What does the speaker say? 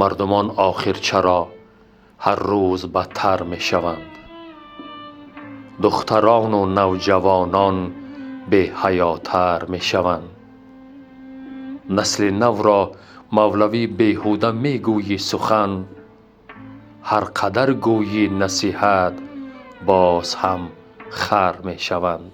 Мардумон охир чаро ҳар рӯз бадтар мешаванд? Духтарону навҷавонон беҳаётар мешаванд. Насли навро, мавлавӣ, беҳуда мегӯйӣ сухан, ҳар қадар гӯйӣ насиҳат, боз ҳам хар мешаванд.